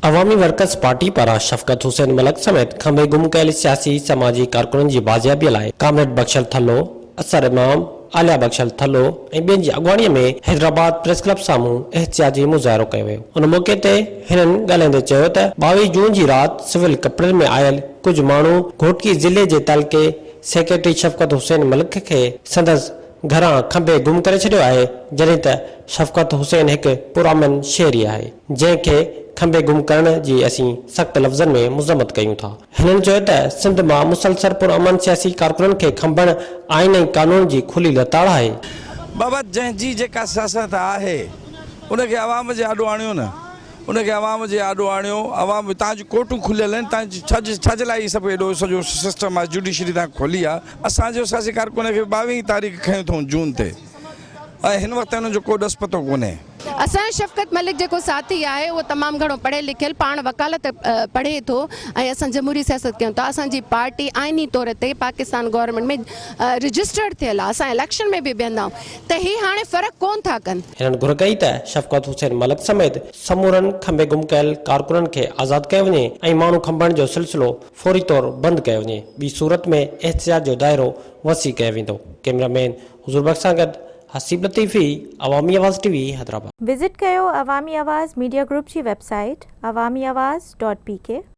عوامي workers party پاران شفقت حسين ملڪ سميت کنڀي گم ڪيل سياسي سماجي ڪارڪنن جي بازيابي لاء ڪامريڊ بخشل ٿلهو، اثر امام، عاليا بخشل ٿلهو ۽ ٻين جي اڳواڻي ۾ حيدرآباد پريس ڪلب سامهون احتجاجي مظاهرو ڪيو ويو. ان موقعي تي هنن ڳالهائيندي چيو ته 22 جون جي رات سول ڪپڙن ۾ آيل ڪجهه ماڻهو گهوٽڪي ضلعي جي تعلقي سيڪريٽري شفقت حسين ملڪ کي سندس گهران کنڀي گم ڪري ڇڏيو آهي، جڏهن ته شفقت حسين هڪ پرامن شهري آهي، جنهن کي کنڀي گم ڪرڻ جي اسين سخت لفظن ۾ مذمت ڪيون ٿا. هنن چيو ته سنڌ مان مسلسل پرامن سياسي ڪارڪنن کي کنڀڻ آئين ۽ قانون جي کلي لتاڙ آهي. بابا جنهن جي جيڪا سياست آهي ان کي عوام جي آڏو آڻيو نه. ان کي عوام جي آڏو آڻيو، عوام تان جون ڪورٽون کليل آهن، تان ڇا جي ڇا جي لاء هي سڀ ايڏو سڄو سسٽم آهي، جوڊيشري تان کلي آهي، اسان جو سياسي ڪارڪن کي ٻاويهين تاريخ کنيو اٿئون جون تي ۽ هن وقت تائين انهن جو ڪو ڏس پتو ڪونهي. اسان جو شفقت ملڪ جيڪو ساٿي آهي اهو تمام گهڻو پڙهيل لکيل پاڻ وڪالت پڙهي ٿو ۽ اسان جمهوري سياست ڪيون ٿا اسان جي پارٽي آئيني طور تي پاڪستان گورنمينٽ ۾ رجسٽرڊ ٿيل آهي اسان اليڪشن ۾ به بيهندا آهيون ته هي هاڻي فرق ڪون ٿا ڪن. هنن گهر ڪئي ته شفقت حسين ملڪ سميت سمورن کنڀي گم ڪيل ڪارڪنن کي آزاد ڪيو وڃي ۽ ماڻهو کنڀڻ جو سلسلو فوري طور بند ڪيو وڃي ٻي صورت ۾ احتجاج جو دائرو وسيع ڪيو ويندو. ڪئميرا مين حضور بخش سان گڏ Haseeb Latifi, Awami Awaz T V, Hyderabad. Visit ڪيو عوامي آواز ميڊيا گروپ جي website Awami Awaz dot P K.